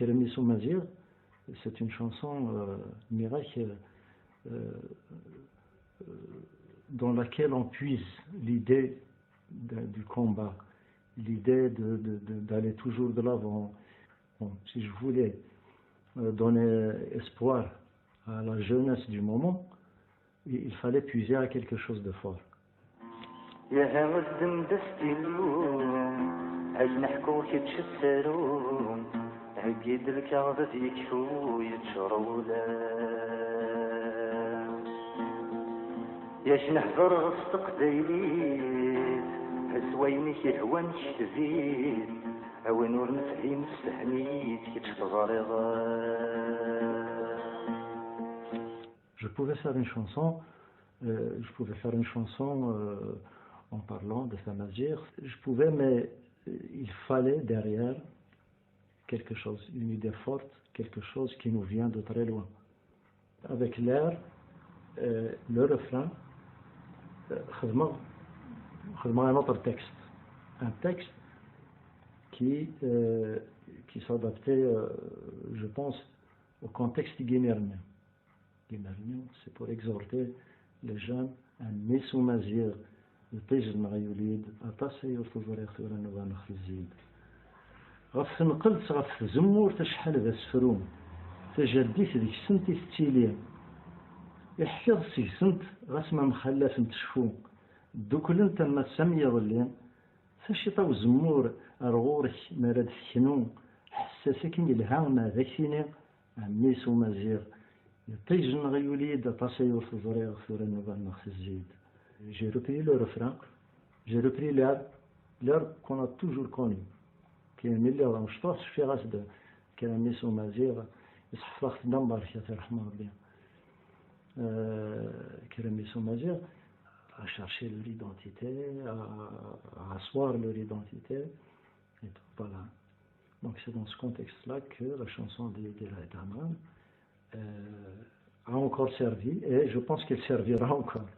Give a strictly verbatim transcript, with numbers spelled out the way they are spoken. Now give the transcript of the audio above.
Kerem Yis Umaziɣ, c'est une chanson, euh, nniɣ-ak, euh, euh, dans laquelle on puise l'idée de- du combat, l'idée de- de- de- d'aller toujours de l'avant. Bon, si je voulais, euh, donner espoir à la jeunesse du moment, il il fallait puiser à quelque chose de fort. Yaha azdem d astilu, ad neḥku kečč tsaru, heggi-d lkaɣeḍ ad yekfu yeččur wula. Yak neḥder ɣef teqbaylit, s wayen i k-ihwan kteb-it, a win ur nefhim sseḥni-t kečč teẓriḍ. Je pouvais faire une chanson, euh, je pouvais faire une chanson euh, en parlant de Tamaziɣt. Je pouvais, mais euh, il fallait derrière quelque chose, une idée forte, quelque chose qui nous vient de très loin. Avec l'air, euh, le refrain, euh, xedmeɣ, xedmeɣ un autre texte. Un texte qui, euh, qui s'adaptait, euh, je pense, au contexte guinéen. Imir-nni, c'est pour exhorter les jeunes, a mmi-s umaziɣ, iṭij-nneɣ yuli-d, aṭas ay ur teẓriɣ tura nnuba-nneɣ tezzi-d. Ɣef tenqelt, ɣef tzemmurt acḥal d asefru, tajaddit deg-sent i tettili. Iḥfiḍ seg-sent ɣas ma mxallafent cfu, dduklent am ass am yiḍelli. Taciṭa uzemmur ar ɣur-k mi ara d-teknu, ḥess-as akken yelha ma ad ak-tini, a mmi-s umaziɣ, iṭij-nneɣ yuli-d aṭas ay ur teẓriɣ tura nnuba-nneɣ tezzi-d. J'ai repris le refrain, j'ai repris l'air, l'air qu'on a toujours connu. Kra mi lliɣ d amecṭuḥ cfiɣ-as-d Kra mi-s umaziɣ, isḥefḍeɣ-t d ambarek, ad t-irḥem Rebbi. Euh, Kra mi-s umaziɣ, à chercher leur identité, à, à asseoir leur identité. Et tout, voilà. Donc c'est dans ce contexte-là que la chanson de, de la Daman euh, a encore servi, et je pense qu'elle servira encore.